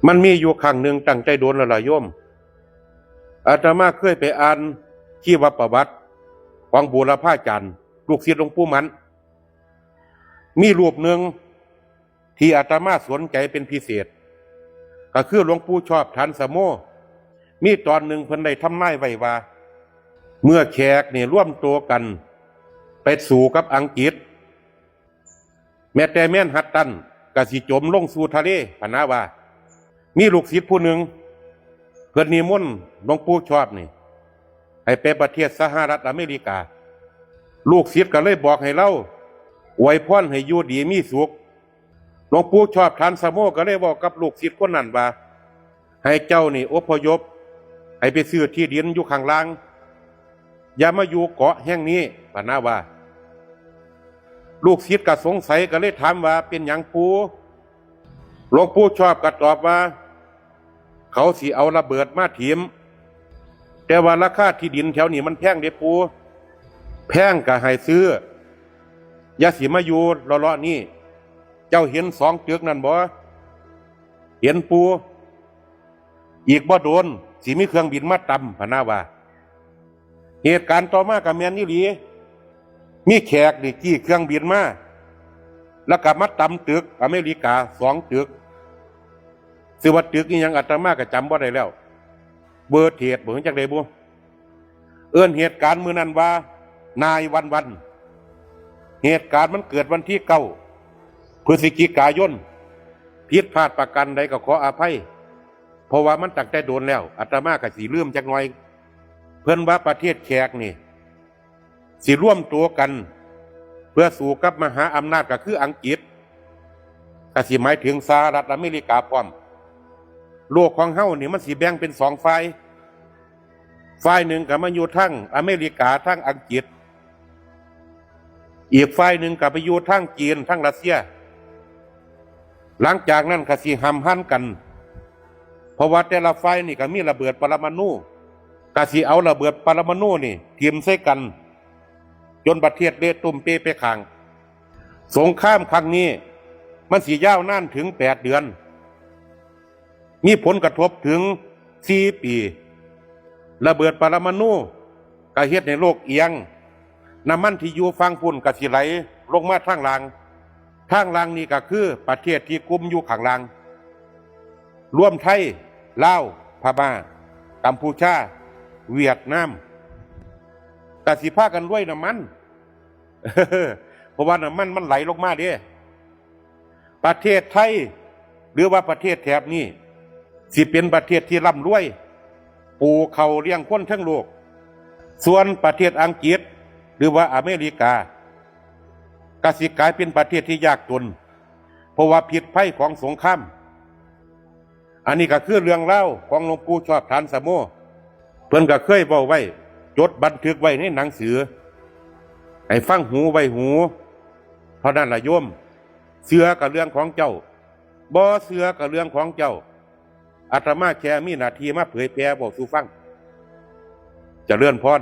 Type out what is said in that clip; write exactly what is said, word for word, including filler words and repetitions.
มันมีอยู่ครั้งหนึ่งตั้งแต่โดนแล้วล่ะโยม อาตมาเคยไปอ่านชีวประวัติของบูรพาจารย์ ลูกศิษย์หลวงปู่มัน มีรูปหนึ่งที่อาตมาสนใจเป็นพิเศษ ก็คือหลวงปู่ชอบฐานสะโม มีตอนหนึ่งเพิ่นได้ทำนายไว้ว่า เมื่อแขกนี่รวมตัวกันไปสู้กับอังกฤษ แม้แต่แมนฮัตตันก็สิจมลงสู่ทะเลพะนะว่า มีลูกศิษย์ผู้หนึ่งเพิ่นนิมนต์หลวงปู่ชอบนี่ ให้ไปประเทศสหรัฐอเมริกา ลูกศิษย์ก็เลยบอกให้เลาอวยพรให้อยู่ดีมีสุข หลวงปู่ชอบฐานสะโมก็เลยบอกกับลูกศิษย์คนนั้นว่า ให้เจ้านี่อพยพ ให้ไปซื้อที่ดินอยู่ข้างล่าง อย่ามาอยู่เกาะแห่งนี้พะนะว่า ลูกศิษย์ก็สงสัยก็เลยถามว่าเป็นหยังปู่ หลวงปู่ชอบก็ตอบว่า เขาสิเอาระเบิดมาถิ่ม แต่ว่าราคาที่ดินแถวนี้มันแพงเด้ปู่ แพงก็ให้ซื้อ อย่าสิมาอยู่เลาะๆนี่ เจ้าเห็นสองตึกนั่นบ่ เห็นปู่ อีกบ่โดนสิมีเครื่องบินมาตำพะนะว่า เหตุการณ์ต่อมาก็แม่นอีหลี มีแขกนี่ขี่เครื่องบินมา แล้วก็มาตำตึกอเมริกาสองตึก ชื่อว่าตึกอีหยังอาตมาก็จำบ่ได้แล้ว เวิลด์เทรดบ่ จักได้บ่ เอิ้นเหตุการณ์มื้อนั้นว่า นายวันวัน เหตุการณ์มันเกิดวันที่เก้าพฤศจิกายน ผิดพลาดประการใดก็ขออภัย เพราะว่ามันตั้งแต่โดนแล้ว อาตมาก็สิลืมจักหน่อย เพิ่นว่าประเทศแขกนี่ สิรวมตัวกัน เพื่อสู้กับมหาอำนาจก็คืออังกฤษ ก็สิหมายถึงสหรัฐอเมริกาพร้อม โลกของเฮานี่มันสิแบ่งเป็นสองฝ่าย ฝ่ายหนึ่งก็มาอยู่ทางอเมริกาทางอังกฤษ อีกฝ่ายหนึ่งก็ไปอยู่ทางจีนทางรัสเซีย หลังจากนั้นก็สิห้ำหั่นกัน เพราะว่าแต่ละฝ่ายนี่ก็มีระเบิดปรมาณู ก็สิเอาระเบิดปรมาณูนี่ถิ่มใส่กัน จนประเทศเละตุ้มเป๊ะไปข้าง สงครามครั้งนี้มันสิยาวนานถึงแปดเดือน มีผลกระทบถึงสี่ปี ระเบิดปรมาณูก็เฮ็ดให้โลกเอียง น้ำมันที่อยู่ฝั่งพุ้นก็สิไหลลงมาทางล่าง ทางล่างนี่ก็คือประเทศที่กลุ่มอยู่ข้างล่าง รวมไทย ลาว พม่า กัมพูชา เวียดนาม ก็สิพากันรวยน้ำมัน เพราะว่าน้ำมันมันไหลลงมาเด้ ประเทศไทย หรือว่าประเทศแถบนี้ สิเป็นประเทศที่ร่ำรวย ปลูกข้าวเลี้ยงคนทั้งโลก ส่วนประเทศอังกฤษ หรือว่าอเมริกา ก็สิกลายเป็นประเทศที่ยากจน เพราะว่าพิษภัยของสงคราม อันนี้ก็คือเรื่องราวของหลวงปู่ชอบฐานสะโม เพิ่นก็เคยเว้าไว้ จดบันทึกไว้ในหนังสือ ให้ฟังหูไว้หู เท่านั้นล่ะโยม เชื่อก็เรื่องของเจ้า บ่เชื่อก็เรื่องของเจ้า อาตมาแค่มีหน้าที่มาเผยแผ่เว้าสู่ฟัง เจริญพร